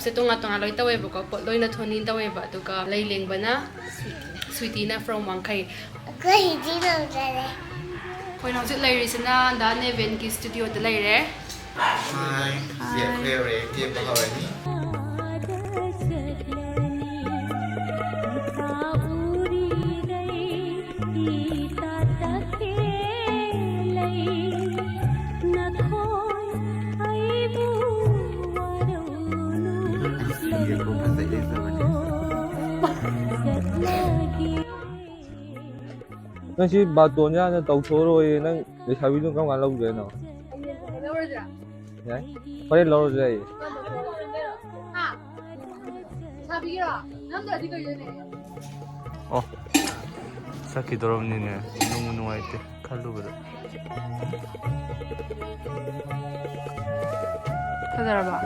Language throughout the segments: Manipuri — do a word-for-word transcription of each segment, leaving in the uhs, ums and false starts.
ꯁꯦ ꯇꯣꯉꯥꯟ ꯇꯣꯉꯥꯟ ꯂꯣꯏ ꯇꯧꯋꯦꯕꯀꯣ꯫ ꯄꯣꯠꯂꯣꯏꯅ ꯊꯣꯅꯤ ꯇꯧꯋꯦꯕ, ꯑꯗꯨꯒ ꯂꯩ ꯂꯦꯡꯕꯅ ꯁ꯭ꯋꯤꯇꯤꯅ from ꯋꯥꯡꯈꯩ꯫ ꯑꯩꯈꯣꯏ ꯍꯤꯟꯗꯤ ꯂꯧꯖꯔꯦ꯫ ꯑꯩꯈꯣꯏꯅ ꯍꯧꯖꯤꯛ ꯂꯩꯔꯤꯁꯤꯅ ꯗꯥ ꯅꯦꯚꯦꯟꯒꯤ ꯁ꯭ꯇꯨꯗꯤꯑꯣꯗ ꯂꯩꯔꯦ꯫ ꯍꯥꯏ, ꯍꯧꯖꯤꯛ ꯑꯩꯈꯣꯏ ꯌꯧꯔꯦ, ꯀꯦꯕ ꯍꯧꯔꯅꯤ꯫ ꯅꯪ ꯁꯤ ꯕꯥꯇꯣꯟ ꯌꯥꯅ ꯇꯧꯊꯣꯛꯑꯔꯣꯏꯌꯦ꯫ ꯅꯪ ꯂꯩꯁꯥꯕꯤꯗꯨ ꯀꯔꯝ ꯀꯥꯟꯗ ꯂꯧꯗꯣꯏꯅꯣ? ꯌꯥꯏ꯫ ꯍꯣꯔꯦꯟ ꯂꯧꯔꯁꯨ ꯌꯥꯏꯌꯦ꯫ ꯑꯣ, ꯆꯠꯈꯤꯗꯧꯔꯕꯅꯤꯅꯦ꯫ ꯅꯨꯡꯕꯨ ꯅꯨꯡꯉꯥꯏꯇꯦ ꯈꯜꯂꯨꯕꯗ꯫ ꯐꯖꯔꯕ?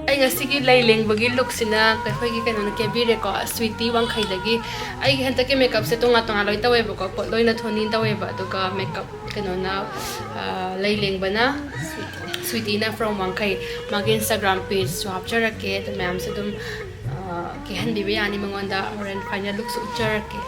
ꯑꯩ ꯉꯁꯤꯒꯤ ꯂꯩ ꯂꯦꯡꯕꯒꯤ ꯂꯨꯛꯁꯤꯅ ꯑꯩꯈꯣꯏꯒꯤ ꯀꯩꯅꯣꯅ ꯀꯦꯕꯤꯔꯦꯀꯣ, ꯁ꯭ꯋꯤꯇꯤ ꯋꯥꯡꯈꯩꯗꯒꯤ꯫ ꯑꯩꯒꯤ ꯍꯟꯗꯛꯀꯤ ꯃꯦꯀꯞꯁꯦ ꯇꯣꯉꯥꯟ ꯇꯣꯉꯥꯟ ꯂꯣꯏ ꯇꯧꯋꯦꯕꯀꯣ, ꯄꯣꯠ ꯂꯣꯏꯅ ꯊꯣꯅꯤ ꯇꯧꯋꯦꯕ, ꯑꯗꯨꯒ ꯃꯦꯀꯞ ꯀꯩꯅꯣꯅ, ꯑ, ꯂꯩ ꯂꯦꯡꯕꯅ ꯁ꯭ꯋꯤꯇꯤꯅ from ꯋꯥꯡꯈꯩ꯫ ꯃꯥꯒꯤ Instagram pageꯁꯨ ꯍꯥꯞꯆꯔꯛꯀꯦ, ꯑꯗꯨ ꯃꯌꯥꯝꯁꯨ ꯑꯗꯨꯝ, ꯑ, ꯀꯦꯍꯟꯕꯤꯕ ꯌꯥꯅꯤ ꯃꯉꯣꯟꯗ꯫ ꯍꯣꯔꯦꯟ final lookꯁꯨ ꯎꯠꯆꯔꯛꯀꯦ꯫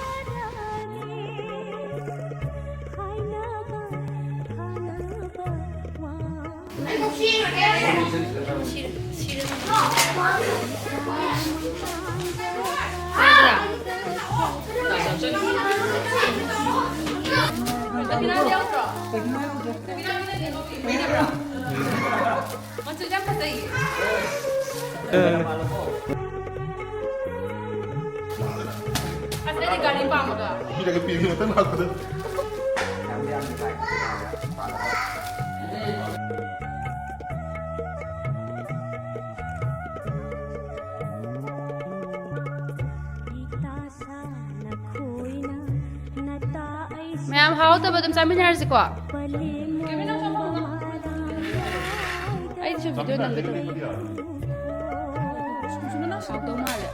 ꯃꯆꯨꯁꯦ ꯌꯥꯝ ꯐꯖꯩꯌꯦ꯫ ꯑꯁ, ꯑꯩꯗꯤ ꯒꯥꯔꯤ ꯄꯥꯝꯃꯒ꯫ ꯄꯤꯔꯒ ꯄꯤꯔꯒ ꯃꯊꯪ ꯂꯥꯛꯄꯗ꯫ ꯃꯌꯥꯝ ꯍꯥꯎꯇꯕ ꯑꯗꯨꯝ ꯆꯥꯃꯤꯟꯅꯔꯁꯤꯀꯣ꯫ ꯑꯩꯁꯨ ꯚꯤꯗꯤꯑꯣ ꯅꯝꯒꯦ ꯇꯧꯕ꯫ ꯍꯥꯎꯗꯧ ꯃꯥꯜꯂꯦ꯫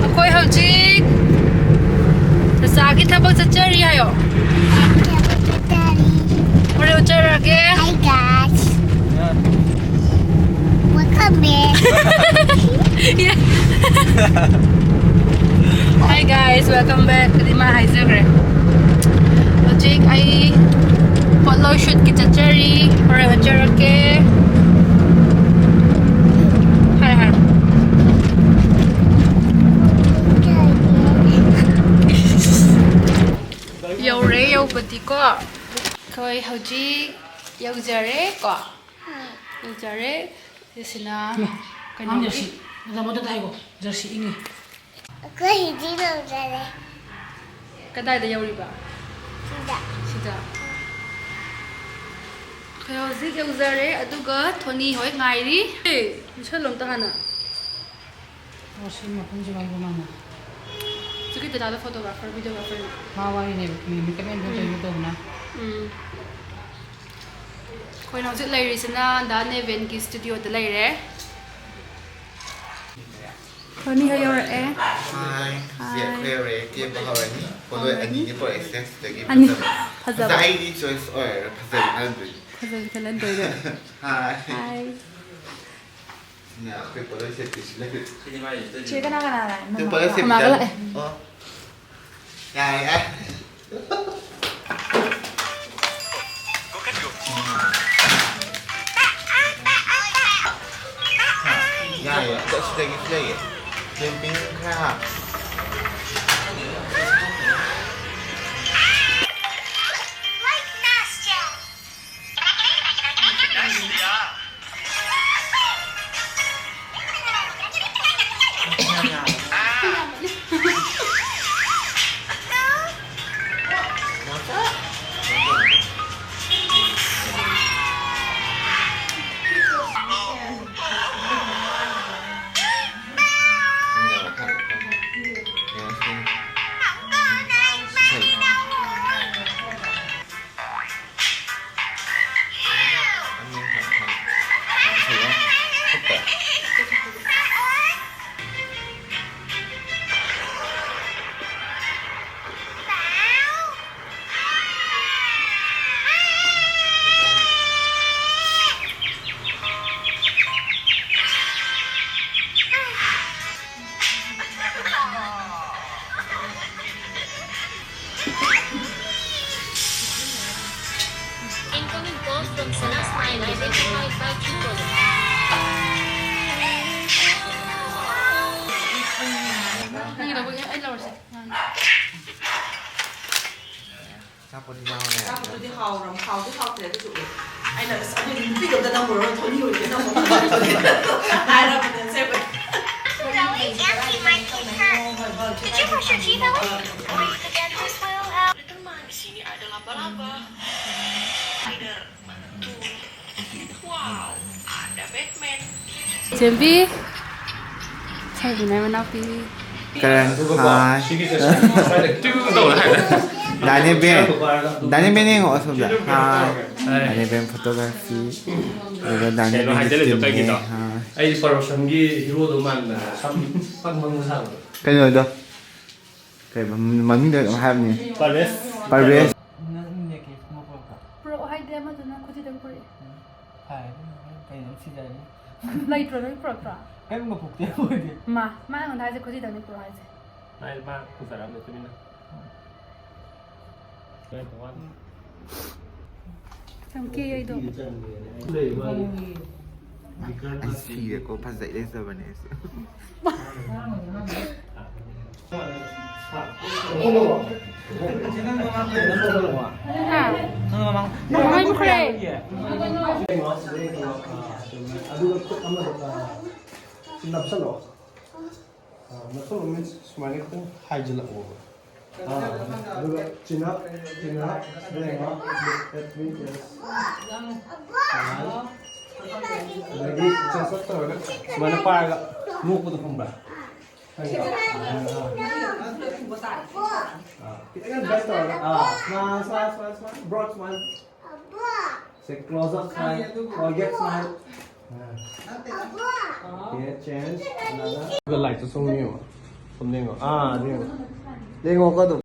ꯑꯩꯈꯣꯏ ꯍꯧꯖꯤꯛ ꯆꯥꯆꯥꯒꯤ ꯊꯕꯛ ꯆꯠꯆꯔꯤ ꯍꯥꯏꯌꯣ꯫ ꯍꯣꯔꯦꯟ ꯎꯠꯆꯔꯛꯑꯒꯦ꯫ Hi guys. Welcome back. Hi guys, welcome back. ꯑꯗꯨꯗꯤ ꯃꯥ ꯍꯥꯏꯖꯈ꯭ꯔꯦ꯫ ꯍꯧꯖꯤꯛ ꯑꯩ ꯄꯣꯠꯂꯣꯏ ꯁꯨꯠꯀꯤ ꯆꯠꯆꯔꯤ꯫ ꯍꯣꯔꯦꯟ ꯎꯠꯆꯔꯛꯀꯦ꯫ ꯍꯥꯏ ꯍꯥꯏ꯫ ꯌꯧꯔꯦ ꯌꯧꯕꯗꯤꯀꯣ꯫ ꯑꯩꯈꯣꯏ ꯍꯧꯖꯤꯛ ꯌꯧꯖꯔꯦ ꯀꯣ꯫ ꯌꯧꯖꯔꯦ꯫ ꯁꯤꯁꯤꯅ ꯀꯩꯅꯣ ꯑꯉꯥꯡ ꯖꯔꯁꯤ꯫ ꯃꯣꯖꯥ ꯃꯣꯖꯥꯗ ꯍꯥꯏꯒꯣ꯫ ꯖꯔꯁꯤ ꯏꯪꯉꯤ꯫ ꯑꯩꯈꯣꯏ ꯍꯧꯖꯤꯛ ꯌꯧꯖꯔꯦ꯫ ꯀꯗꯥꯏꯗ ꯌꯧꯔꯤꯕ? ꯁꯤꯗ꯫ ꯁꯤꯗ꯫ ꯑꯩꯈꯣꯏ ꯍꯧꯖꯤꯛ ꯌꯧꯖꯔꯦ, ꯑꯗꯨꯒ ꯊꯣꯅꯤ ꯍꯣꯏ ꯉꯥꯏꯔꯤ꯫ ꯑꯦ, ꯄꯨꯁꯜꯂꯣ ꯑꯝꯇ ꯍꯥꯟꯅ꯫ ꯑꯣ, ꯁꯤ ꯃꯐꯝꯁꯤ ꯋꯥꯏꯕ ꯃꯥꯅ꯫ ꯍꯧꯖꯤꯛꯀꯤ ꯗꯗꯥꯗꯣ photographer, videographer ꯅꯤ꯫ ꯃꯥ ꯋꯥꯔꯤꯅꯦꯕ, ꯃꯤ ꯃꯤ ꯀꯃꯦꯟ ꯎꯝ꯫ ꯇꯧꯕꯅ꯫ ꯎꯝ꯫ ꯑꯩꯈꯣꯏꯅ ꯍꯧꯖꯤꯛ ꯂꯩꯔꯤꯁꯤꯅ ꯗꯥ ꯅꯦꯕꯦꯟꯒꯤ studioꯗ ꯂꯩꯔꯦ꯫ ꯊꯣꯅꯤ ꯍꯣꯏ ꯌꯧꯔꯛꯑꯦ꯫ ꯍꯥꯏ꯫ ꯍꯥꯏ꯫ ꯁꯤ ꯑꯩꯈꯣꯏ ꯌꯧꯔꯛꯑꯦ꯫ ꯀꯦꯕ ꯍꯧꯔꯅꯤ꯫ ꯄꯣꯠꯂꯣꯏ ꯍꯧꯔꯅꯤ꯫ ꯑꯅꯤꯅꯦ ꯄꯨꯔꯛꯏꯁꯦ ꯁꯤꯗꯒꯤ ꯑꯅꯤ꯫ ꯐꯖꯕ꯫ ꯐꯖꯕ꯫ ꯑꯗ ꯑꯩꯗꯤ choice ꯑꯣꯏꯔꯔꯣꯏ꯫ ꯐꯖꯕꯤ ꯈꯜꯂꯟꯗꯣꯏꯅꯦ꯫ ꯐꯖꯕꯤ ꯈꯜꯂꯟꯗꯣꯏꯅꯦ꯫ ꯍꯥꯏ꯫ ꯍꯥꯏ꯫ ꯅ ꯑꯩꯈꯣꯏ ꯄꯣꯠꯂꯣꯏ ꯁꯦꯠꯄꯤꯁꯤ ꯂꯩ꯫ ꯁꯤꯗꯤ ꯃꯥꯏ ꯁꯤꯗ ꯆꯦ ꯀꯅꯥ ꯀꯅꯥ ꯂꯥꯛꯑꯦ? ꯑꯩꯈꯣꯏ ꯄꯣꯠꯂꯣꯏ ꯁꯦꯠꯄꯤꯁꯤ ꯑꯃꯒ ꯂꯩ꯫ ꯂꯥꯛꯑꯦ꯫ ꯑꯣ꯫ ꯌꯥꯔꯦ, ꯌꯥꯔꯦ꯫ ꯌꯥꯏꯌꯦ, ꯑꯗꯣ ꯁꯤꯗꯒꯤꯁꯨ ꯂꯩꯌꯦ꯫ Camping ꯈꯔ ꯍꯥꯞ꯫ ꯅꯪꯒꯤ ꯂꯧꯕꯒꯤ ꯑꯩ ꯂꯧꯔꯁꯦ꯫ ꯑꯆꯥꯄꯣꯠꯇꯤ ꯌꯥꯎꯔꯦ꯫ ꯑꯆꯥꯄꯣꯠꯇꯨꯗꯤ ꯍꯥꯎꯔꯝ-, ꯍꯥꯎꯗꯤ ꯍꯥꯎꯇ꯭ꯔꯦ ꯑꯗꯨꯁꯨ꯫ ꯑꯩꯅ, "ꯑꯁ, ꯑꯗꯨꯗꯤ ꯅꯨꯄꯤꯒ ꯑꯝꯇ ꯅꯝꯃꯨꯔꯣ, ꯊꯣꯅꯤ ꯍꯣꯏꯗ ꯅꯝꯃꯣ" ꯍꯥꯏꯔꯕꯅꯦ ꯑꯁꯦꯡꯕꯩ꯫ Little Mermaid, see, I don't love Bella. Spider-Man, Wow, ada Batman. ꯆꯦꯝꯕꯤ, ꯁꯥꯏꯕꯤꯅ ꯃꯅꯥꯎꯄꯤ꯫ ꯀꯔꯟ, ꯍꯥꯏ꯫ ꯁꯤꯒꯤ ꯆꯠꯁꯦ꯫ ꯁ꯭ꯋꯥꯏꯗ ꯇꯤꯡ ꯇꯧꯔ ꯍꯥꯏꯔꯦ꯫ ꯗꯥꯅꯦꯕꯦꯟ꯫ ꯗꯥꯅꯦꯕꯦꯟ ꯌꯦꯡꯉꯣ ꯑꯁꯣꯝꯗ꯫ ꯍꯥꯏ꯫ ꯍꯥꯏ꯫ ꯗꯥꯅꯦꯕꯦꯟ photography꯫ ꯑꯗꯨꯒ ꯀꯩꯅꯣ ꯗꯥꯅꯦꯕꯦꯟꯒꯤ ꯍꯥꯏꯖꯜꯂꯤꯗꯣ teamꯅꯦ꯫ ꯀꯩꯒꯤꯅꯣ? ꯍꯥꯏ꯫ ꯑꯩ ꯄꯔꯣꯁꯟꯒꯤ ꯍꯤꯔꯣꯗꯣ ꯃꯥꯟꯗꯅ ꯁꯝ ꯄꯪ ꯄꯪ ꯁꯥꯕꯗꯣ꯫ ꯀꯩꯅꯣꯗꯣ꯫ ꯀꯩ ꯃꯃꯤꯡꯗꯣ ꯀꯩꯅꯣꯝ ꯍꯥꯏꯕꯅꯤ꯫ ꯄꯔꯚꯦꯁ꯫ ꯄꯔꯚꯦꯁ꯫ ꯅꯪ ꯅꯦꯛꯂꯦꯁ ꯑꯃ ꯄꯨꯔꯛꯄ꯭ꯔꯣ? ꯄꯨꯔꯛꯑꯣ ꯍꯥꯏꯗꯤ ꯑꯃꯗꯨꯅ ꯈꯨꯖꯤꯗꯪ ꯄꯨꯔꯛꯑꯦ꯫ ꯎꯝ꯫ ꯐꯔꯦ, ꯀꯩꯅꯣꯝ ꯁꯤꯖꯔꯅꯤ꯫ ꯂꯩꯇ꯭ꯔꯣ? ꯅꯣꯏ ꯄꯨꯔꯛꯇ꯭ꯔꯣ? ꯀꯔꯤꯝ ꯃꯀꯣꯛꯇꯦ ꯑꯩꯈꯣꯏꯗꯤ꯫ ꯃꯥ, ꯃꯥ ꯑꯩꯉꯣꯟꯗ ꯍꯥꯏꯁꯦ ꯈꯨꯖꯤꯗꯪꯅꯤ ꯄꯨꯔꯛꯑꯣ ꯍꯥꯏꯁꯦ꯫ ꯃꯥ, ꯃꯥ ꯄꯨꯖꯔꯛꯑꯝꯃꯦ ꯇꯨꯃꯤꯟꯅ꯫ ꯌꯥꯝ ꯀꯦ ꯑꯩꯗꯣ꯫ ꯑꯩ ꯁꯤꯔꯦꯀꯣ, ꯐꯖꯩ ꯂꯩꯖꯕꯅꯦ ꯑꯩꯁꯦ꯫ ꯍꯥ? ꯃꯃꯥꯏ ꯃꯨꯈ꯭ꯔꯦ꯫ ꯑꯗꯨꯒ ꯈꯨꯠ ꯑꯃꯗ ꯅꯞꯁꯜꯂꯣ꯫ ꯑꯥ, ꯅꯞꯁꯜꯂꯣ means ꯁꯨꯃꯥꯏꯅ ꯈꯤꯇꯪ ꯍꯥꯏꯖꯤꯜꯂꯛꯑꯣꯕ꯫ ꯑꯥ, ꯑꯗꯨꯒ chin up, chin up, ꯁꯤꯗ ꯌꯦꯡꯉꯣ, look at me, yes. Smile. ꯑꯗꯒꯤ chest up ꯇꯧꯔꯒ ꯁꯨꯃꯥꯏꯅ ꯄꯥꯏꯔꯒ ꯅꯣꯛꯄꯗꯣ ꯈꯪꯕ꯭ꯔꯥ? ꯈꯪꯕ꯭ꯔꯥ? ꯑꯥ, ꯑꯥ, ꯑꯥ, ꯈꯤꯇꯪ bend ꯇꯧꯔꯒ, ꯑꯥ, smile, smile, smile, smile, broad smile. Say close up smile, forget smile. Okay, change, another. ꯑꯗꯨꯒ ꯂꯥꯏꯠꯇꯣ ꯁꯨꯝ ꯌꯦꯡꯉꯣ꯫ ꯁꯨꯝ ꯌꯦꯡꯉꯣ꯫ ꯑꯥ, ꯑꯗꯨ ꯌꯦꯡꯉꯣ꯫ ꯌꯦꯡꯉꯣꯀꯣ ꯑꯗꯨꯝ꯫